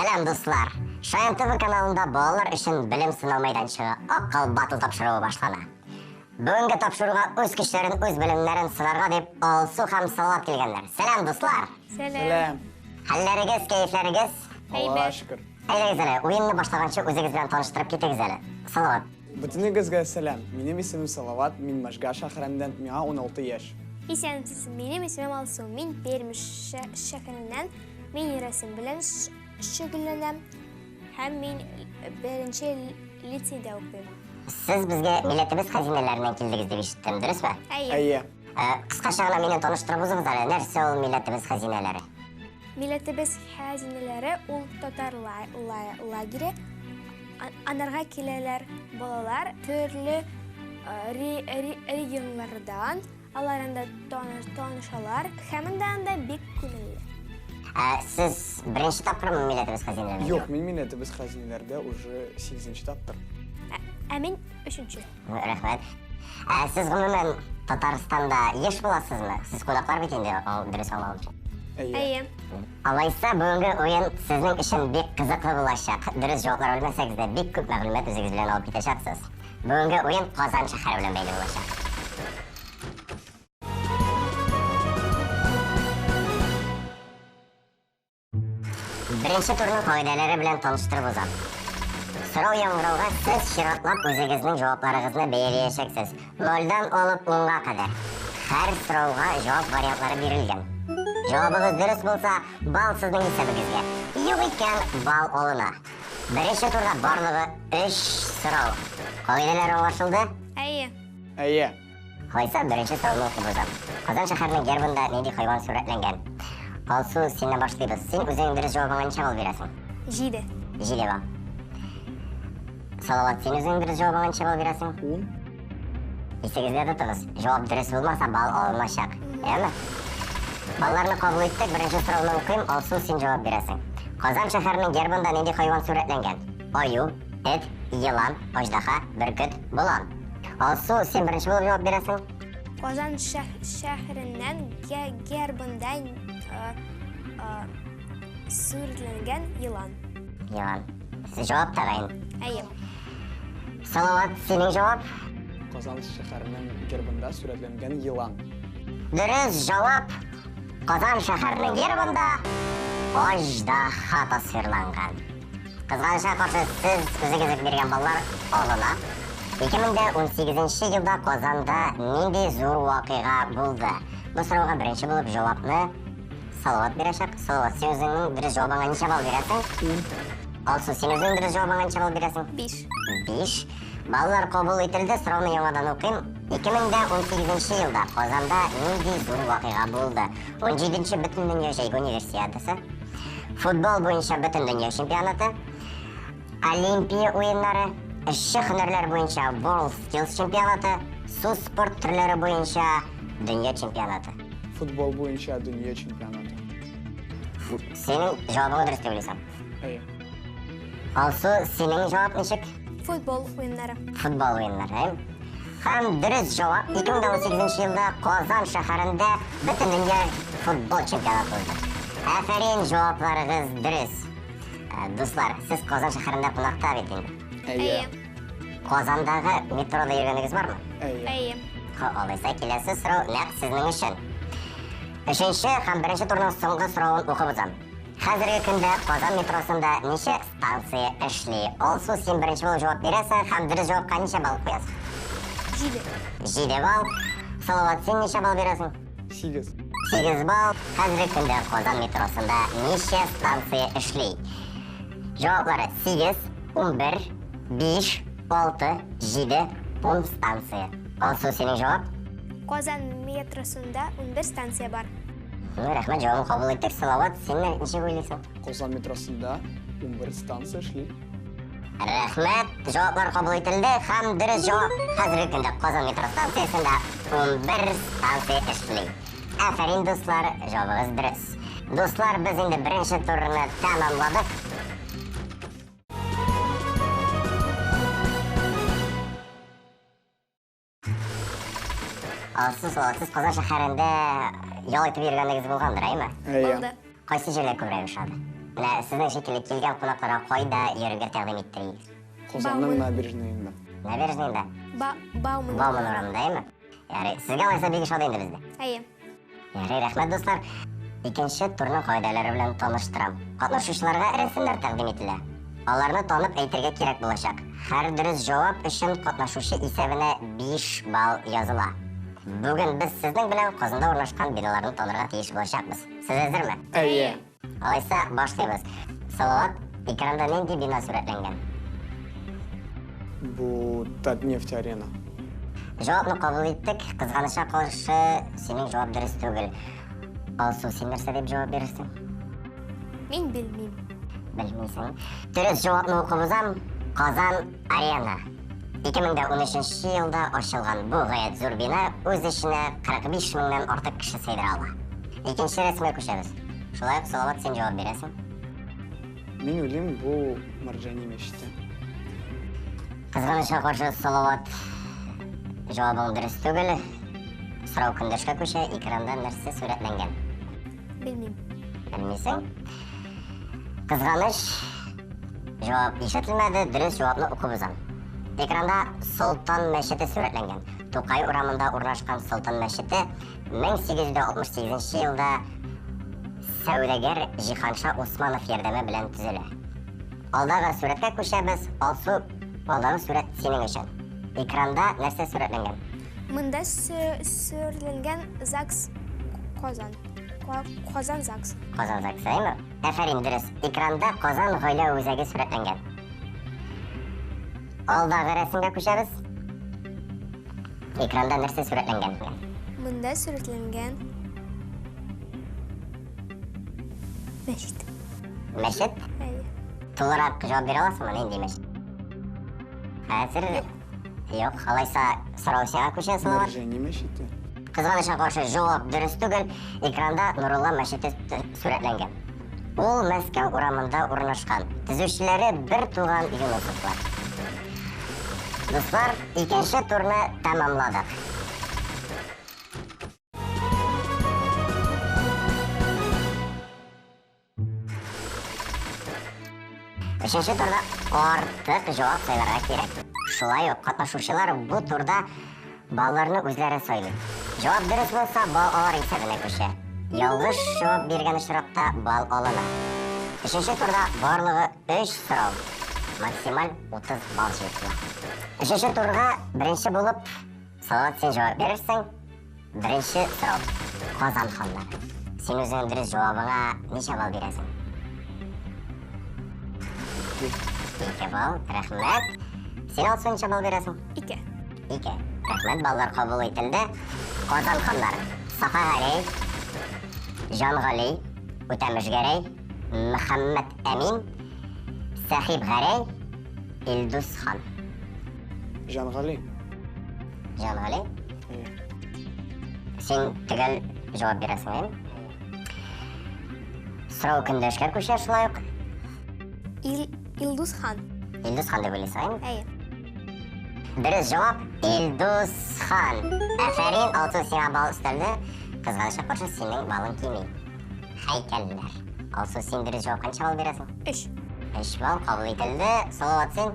Сәлам, дуслар! Шаян ТВ каналында балалар өчен белем сынау мәйданчыгы Акыл батл тапшыруы башлана. Бүгенге тапшыруга үз көчләрен, үз белемнәрен сынарга дип Алсу һәм Салават килгәннәр. Сәлам, дуслар! Сәлам! Хәлләрегез, кәефләрегез? Аллага шөкер. Әйдәгез әле, уенны башлаганчы үзегез белән таныштырып китегез әле. Салават. Бөтенегезгә сәлам! Минем исемем Салават, мин Можга шәһәреннән, миңа 16 яшь. Исәнмесез, минем исемем Алсу, мин Пермь шәһәреннән, мин рәсем белән шөгыльләнәм һәм мин беренче лицейда укыйм. Сез безгә милләтебез хәзинәләреннән килдегез дип ишеттем, дөресме? Әйе. Әйе. Кыскача гына мине таныштырып узыгыз әле, нәрсә ул милләтебез хәзинәләре? Милләтебез хәзинәләре ул татар лагере. Анарга киләләр балалар төрле регионнардан. Алар анда танышалар һәм анда анда бик күңелле. Ә сез беренче тапкырмы милләтебез хәзинәләрендә? Юк, мин милләтебез хәзинәләрдә уже сигезенче тапкыр. Ә мин өченче. Рәхмәт. Ә сез гомумән Татарстанда еш буласызмы? Сез кунаклар бит инде, ул дөрес аңлавымча. Әйе. Әйе. Алайса бүгенге уен сезнең өчен бик кызыклы булачак. Дөрес җаваплар белмәсәгез дә, бик күп мәгълүмат үзегез белән алып китәчәксез. Бүгенге уен Казан шәһәре белән бәйле булачак. Беренче турның кагыйдәләре белән таныштырып узам. Сорау яңгырауга сез чиратлап үзегезнең җавапларыгызны бәяләячәксез. Нольдан алып унга кадәр. Һәр сорауга җавап вариантлары бирелгән. Җавабыгыз дөрес булса, балл сезнең исәбегезгә. Юк икән, балл алына. Беренче турда барлыгы өч сорау. Кагыйдәләр аңлашылды? Әйе. Әйе. Алайса, беренче сорауны укып узам. Казан шәһәренең гербында нинди хайван сурәтләнгән? Алсу, синнән башлыйбыз. Син үзеңнең дөрес җавабыңа ничә балл бирәсең? Җиде. Җиде балл. Салават, син үзеңнең дөрес җавабыңа ничә балл бирәсең? Ун. Исегездә тотыгыз, җавап дөрес булмаса, балл алыначак. Әйеме? Балларны кабул иттек, беренче сорауны укыйм, Алсу, син җавап бирәсең. Казан шәһәренең гербында нинди хайван сурәтләнгән? Аю, эт, елан, аждаһа, бөркет, болан. Алсу, син беренче булып җавап бирәсең. Казан шәһәреннән гербында сурәтләнгән елан. Елан. Җавап тәгаен. Әйе. Салават, синең җавап? Казан шәһәренең гербында сурәтләнгән елан. Дөрес җавап Казан шәһәренең гербында аждаһа тасвирланган. Кызганычка каршы, сез үзегез үк биргән баллар алына. 2018 елда Казанда нинди зур вакыйга булды? Бу сорауга беренче булып җавапны Салават бирәчәк. Салават, син үзеңнең дөрес җавабыңа ничә балл бирәсең? Ун. Алсу, син үзеңнең дөрес җавабыңа ничә балл бирәсең? Биш. Биш. Баллар кабул ителде, сорауны яңадан укыйм. 2018 елда Казанда нинди зур вакыйга булды? 17нче Бөтендөнья җәйге универсиадасы, футбол буенча Бөтендөнья чемпионаты, Олимпия уеннары, эшче һөнәрләр буенча World Skills чемпионаты, су спорт төрләре буенча дөнья чемпионаты. Футбол буенча дөнья чемпионаты. Синең җавабың дөрес дип уйлыйсың. Әйе. Алсу, синең җавап ничек? Футбол уеннары. Футбол уеннары, әйе? Һәм дөрес җавап 2018 елда Казан шәһәрендә Бөтендөнья футбол чемпионаты узды. Афәрин, җавапларыгыз дөрес. Дуслар, сез Казан шәһәрендә кунакта бит инде. Әйе. Казандагы метрода йөргәнегез бармы? Әйе. Әйе. Алайса киләсе сорау нәкъ сезнең өчен. Өченче һәм беренче турның соңгы соравын укып узам. Хәзерге көндә Казан метросында ничә станция эшли? Алсу, син беренче булып җавап бирәсең һәм дөрес җавапка ничә балл куясың? Җиде. Җиде балл. Салават, син ничә балл бирәсең? Сигез. Сигез балл. Хәзерге көндә Казан метросында ничә станция эшли? Җаваплары 8, 11, 5, 6, 7, 10 станция. Алсу, синең җавап? Казан метросында 11 станция бар. Ну, рәхмәт, җавабын кабул иттек. Салават, син ничек уйлыйсың? Казан метросында 11 станция эшли. Рәхмәт, җаваплар кабул ителде һәм дөрес җавап. Хәзерге көндә Казан метро станциясендә 11 станция эшли. Афәрин, дуслар, җавабыгыз дөрес. Дуслар, без инде беренче турны тәмамладык. Алсу, сез Казан шәһәрендә ял итеп йөргәнегез булгандыр, әйеме? Әйе. Булды. Кайсы җирләр күбрәк ошады? Менә сезнең шикелле килгән кунакларга кайда йөрергә тәкъдим иттерегез? Казанның набережныенда. Набережныйда? Бауман. Бауман урамында, әйеме? Ярый, сезгә алайса бик ошады инде бездә. Әйе. Ярый, рәхмәт, дуслар. Икенче турның кагыйдәләре белән таныштырам. Катнашучыларга рәсемнәр тәкъдим ителә. Аларны танып әйтергә кирәк булачак. Һәр дөрес җавап өчен катнашучы исәбенә 5 балл языла. Бүген без сезнең белән Казанда урнашкан биналарны танырга тиеш булачакбыз. Сез әзерме? Әйе. Алайса, башлыйбыз. Салават, экранда нинди бина сурәтләнгән? Бу Татнефть арена. Җавапны кабул иттек. Кызганычка каршы, синең җавап дөрес түгел. Алсу, син нәрсә дип җавап бирерсең? Мин белмим. Белмисең. Дөрес җавапны укып узам. Казан арена. 2013 елда ачылган бу гаять зур бина үз эченә 45 меңнән артык кеше сыйдыра ала. Икенче рәсемгә күчәбез. Шулай ук, Салават, син җавап бирәсең. Мин уйлыйм, бу Марҗани мәчете. Кызганычка каршы, Салават, җавабың дөрес түгел. Сорау көндәшкә күчә, экранда нәрсә сурәтләнгән? Белмим. Белмисең? Кызганыч, җавап ишетелмәде, дөрес җавапны укып узам. Экранда Солтан мәчете сурәтләнгән. Тукай урамында урнашкан Солтан мәчете 1868 елда сәүдәгәр Җиһанша Усманов ярдәме белән төзелә. Алдагы сурәткә күчәбез. Алсу, алдагы сурәт синең өчен. Экранда нәрсә сурәтләнгән? Монда сурәтләнгән ЗАГС Казан. Казан ЗАГС. Казан ЗАГС, әйеме? Афәрин, дөрес. Экранда Казан гаилә үзәге сурәтләнгән. Алдагы рәсемгә күчәбез. Экранда нәрсә сурәтләнгән? Монда сурәтләнгән мәчет. Мәчет? Әйе. Тулырак җавап бирә аласыңмы? Нинди мәчет? Хәзер юк, алайса сорау сиңа күчә, Салават. Мәрҗани мәчете. Кызганычка каршы, җавап дөрес түгел. Экранда Нурулла мәчете сурәтләнгән. Ул Мәскәү урамында урнашкан. Төзүчеләре бер туган Юнусовлар. Дуслар, икенче турны тәмамладык. Өченче турда артык җавап сайларга кирәк. Шулай ук катнашучылар бу турда балларны үзләре сайлый. Җавап дөрес булса, балл алар исәбенә күчә. Ялгыш җавап биргән очракта балл алына. Өченче турда барлыгы 3 сорау. Максималь 30 балл җыелса. Өченче турга беренче булып Салават син җавап бирерсең. Беренче сорау. Казан ханнары. Син үзеңнең дөрес җавабыңа ничә балл бирәсең? Ике балл. Рәхмәт. Син Алсу ничә балл бирәсең? Ике. Ике. Рәхмәт, баллар кабул ителде. Казан ханнары. Сафа Гәрәй, Җан Гали, Үтәмеш Гәрәй, Мөхәммәд Әмин, Сәхиб Гәрәй, Илдус хан. Җан Гали. Җан Гали? Әйе. Син төгәл җавап бирәсең, әйеме? Сорау көндәшкә күчә шулай ук. Илдус хан. Илдус хан дип уйлыйсың, әйеме? Әйе. Дөрес җавап Илдус хан. Афәрин, Алсу, сиңа балл өстәлде. Кызганычка каршы, синең балың кими. Һәйкәлләр. Алсу, син дөрес җавапка ничә балл бирәсең? Өч. Өч балл кабул ителде. Салават, син?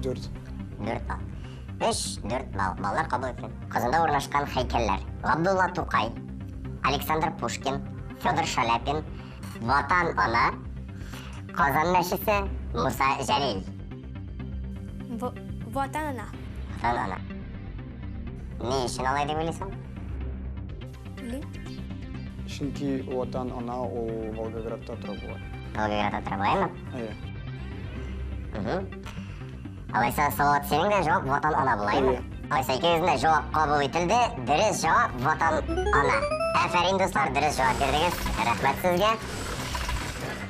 Дүрт. Дүрт балл. Өч, дүрт балл. Баллар кабул ителде. Казанда урнашкан һәйкәлләр. Габдулла Тукай, Александр Пушкин, Федор Шаляпин, Ватан ана, Казан мәчесе, Муса Җәлил. Ватан ана. Ватан ана. Ни өчен алай дип уйлыйсың? Ли? Чөнки Ватан ана ул Волгоградта тора бугай. Волгоградта тора бугаймы? Әйе. Алайса, Салават, синең дә җавап Ватан ана булаймы? Әйе. Алайса, икегезнең дә җавап кабул ителде. Дөрес җавап Ватан ана. Афәрин, дуслар, дөрес җавап бирдегез. Рәхмәт сезгә.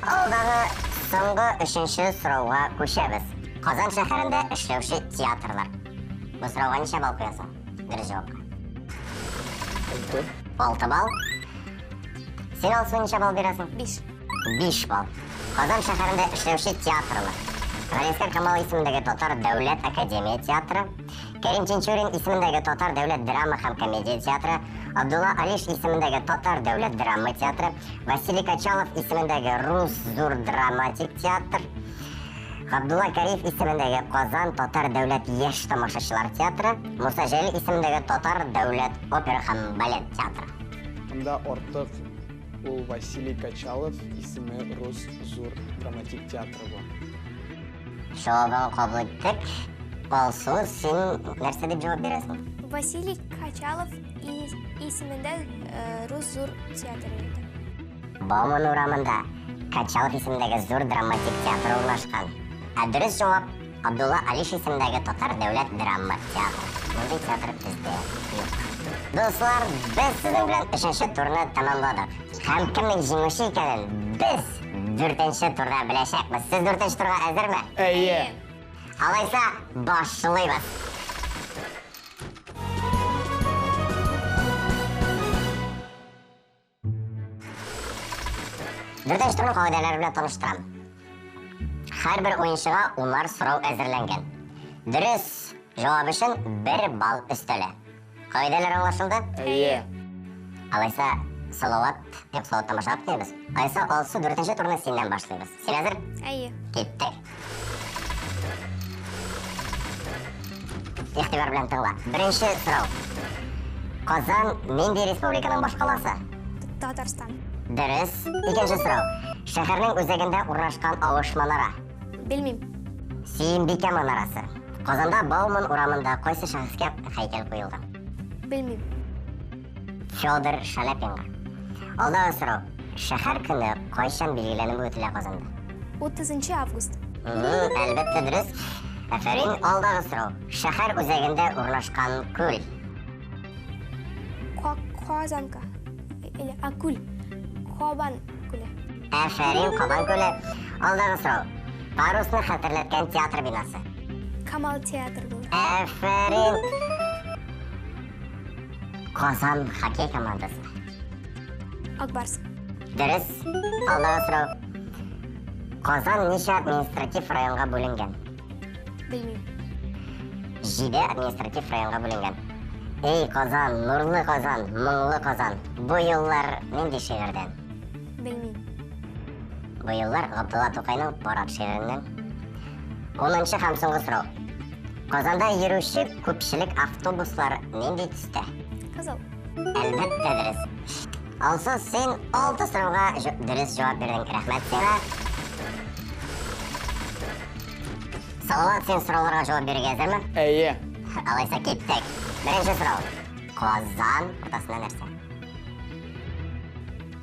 Алдагы соңгы өченче сорауга күчәбез. Казан шәһәрендә эшләүче театрлар. Бу сорауга ничә балл куясың? Дөрес җавапка. Алты. Алты балл. Син, Алсу, ничә балл бирәсең? Биш. Биш балл. Казан шәһәрендә эшләүче театрлар. Галиәсгар Камал исемендәге Татар дәүләт академия театры, Кәрим Тинчурин исемендәге Татар дәүләт драма һәм комедия театры, Абдулла Алиш исемендәге Татар дәүләт драма театры, Василий Качалов исемендәге Рус зур драматик театр, Габдулла Кариев исемендәге Казан татар дәүләт яшь тамашачылар театры, Муса Җәлил исемендәге Татар дәүләт опера һәм балет театры. Монда артык ул Василий Качалов исеме Рус зур драматик театры бу. Җавабын кабул иттек. Алсу, син нәрсә дип җавап бирәсең? Василий Качалов исемендә Рус зур театры иде. Бауман урамында Качалов исемендәге зур драматик театр урнашкан. Ә дөрес җавап Абдулла Алиш исемендәге Татар дәүләт драма театры. Мондый театр бездә юк. Дуслар, без сезнең белән өченче турны тәмамладык. Һәм кемнең җиңүче икәнен без дүртенче турда беләчәкбез. Сез дүртенче турга әзерме? Әйе. Алайса, башлыйбыз. Дүртенче турның кагыйдәләре белән таныштырам. Һәрбер уенчыга унар сорау әзерләнгән. Дөрес җавап өчен бер балл өстәлә. Кагыйдәләр аңлашылды? Әйе. Алайса, Салават, юк, Салаваттан башлап китәбез. Алайса, Алсу, дүртенче турны синнән башлыйбыз. Син әзер? Әйе. Киттек. Игътибар белән тыңла. Беренче сорау. Казан нинди республиканың башкаласы? Татарстан. Дөрес. Икенче сорау. Шәһәрнең үзәгендә урнашкан авыш манара. Белмим. Сөембикә манарасы. Казанда Бауман урамында кайсы шәхескә һәйкәл куелган? Белмим. Федор Шаляпинга. Алдагы сорау. Шәһәр көне кайчан билгеләнеп үтелә Казанда? 30 август. Әлбәттә дөрес. Афәрин, алдагы сорау. Шәһәр үзәгендә урнашкан күл. Казанка. Или Акуль. Кабан күле. Афәрин, Кабан күле. Алдагы сорау. Парусны хәтерләткән театр бинасы. Камал театры булыр. Афәрин. Казан хоккей командасы. Акбарс. Дөрес. Алдагы сорау. Казан ничә административ районга бүленгән? Белмим. Җиде административ районга бүленгән. Эй, Казан, нурлы Казан, моңлы Казан. Бу юллар нинди шигырьдән? Белмим. Бу юллар Габдулла Тукайның Парад шигыреннән. Унынчы һәм соңгы сорау. Казанда йөрүче күпчелек автобуслар нинди төстә? Кызыл. Әлбәттә дөрес. Алсу, син алты сорауга дөрес җавап бирдең. Рәхмәт сиңа. Салават, син сорауларга җавап бирергә әзерме? Әйе. Алайса киттек. Беренче сорау. Казан уртасында нәрсә?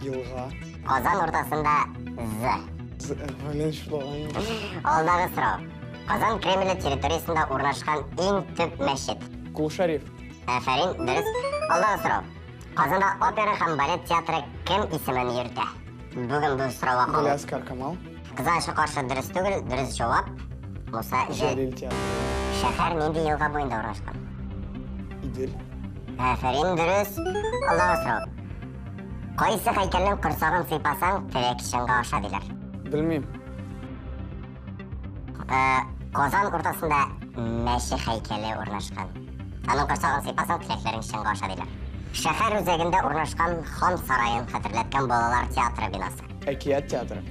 Елга. Казан уртасында З. З, блин, шулаган. Алдагы сорау. Казан Кремле территориясендә урнашкан иң төп мәчет. Кул Шәриф. Афәрин, дөрес. Алдагы сорау. Казанда опера һәм балет театры кем исемен йөртә? Бүген бу сорауга калу. Галиәсгар Камал. Кызганычка каршы дөрес түгел, дөрес җавап Муса Җәлил. Җәлил театры. Шәһәр нинди елга буенда урнашкан? Идел. Афәрин, дөрес. Алдагы сорау. Кайсы һәйкәлнең корсагын сыйпасаң, терек чынга аша диләр? Белмим. Казан уртасында мәче һәйкәле урнашкан. Аның корсагын сыйпасаң, теләкләрең чынга аша диләр. Шәһәр үзәгендә урнашкан хан сараен хәтерләткән балалар театры бинасы. Әкият театры.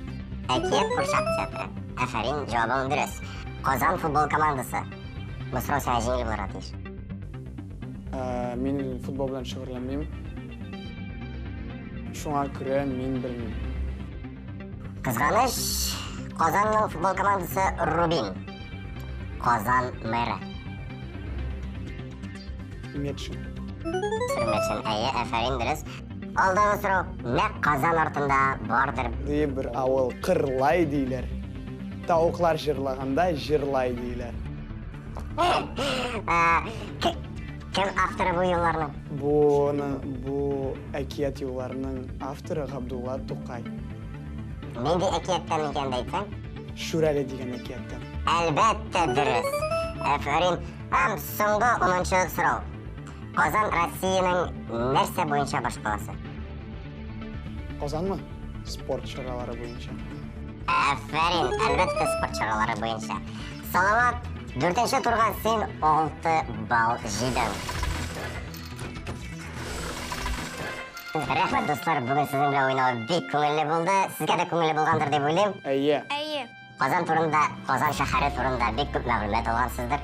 Әкият курчак театры. Афәрин, җавабың дөрес. Казан футбол командасы. Бу сорау сиңа җиңел булырга тиеш. Мин футбол белән шөгыльләнмим. Шуңа күрә мин белмим. Кызганыч, Казанның футбол командасы Рубин. Казан мэры. Метшин. Метшин, әйе, афәрин, дөрес. Алдагы сорау, нәкъ Казан артында бардыр. Ди бер авыл Кырлай диләр. Тавыклар җырлаганда җырлай диләр. Кем авторы бу юлларның? Бу әкият юлларының авторы Габдулла Тукай. Нинди әкияттән икәнен әйтсәң? Шүрәле дигән әкияттән. Әлбәттә, дөрес. Афәрин. Һәм соңгы унынчы сорау. Казан Россиянең нәрсә буенча башкаласы? Казанмы? Спорт чаралары буенча. Афәрин, әлбәттә, спорт чаралары буенча. Салават, Дүртенче турга син 6 балл җыйдың. Рәхмәт, дуслар, бүген сезнең белән уйнау бик күңелле булды. Сезгә дә күңелле булгандыр дип уйлыйм. Әйе. Әйе. Казан турында, Казан шәһәре турында бик күп мәгълүмат алгансыздыр.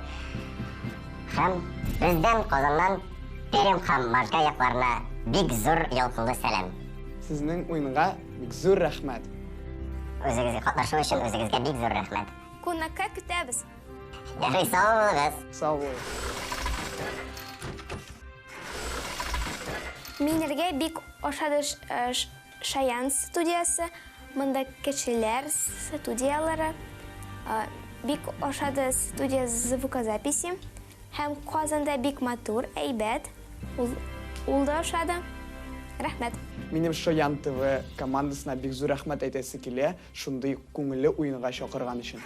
Һәм бездән Казаннан Пермь һәм Можга якларына бик зур ялкынлы сәлам. Сезнең уенга бик зур рәхмәт. Үзегезгә катнашу өчен үзегезгә бик зур рәхмәт. Кунакка көтәбез. Ярый, сау булыгыз. Сау булыгыз. Минергә бик ошады Шаян студиясе. Монда кешеләр студияләре. Бик ошады студия звукозаписи. Һәм Казанда бик матур, әйбәт. Ул да ошады. Рәхмәт. Минем Шаян ТВ командасына бик зур рәхмәт әйтәсе килә, шундый күңелле уенга чакырган өчен.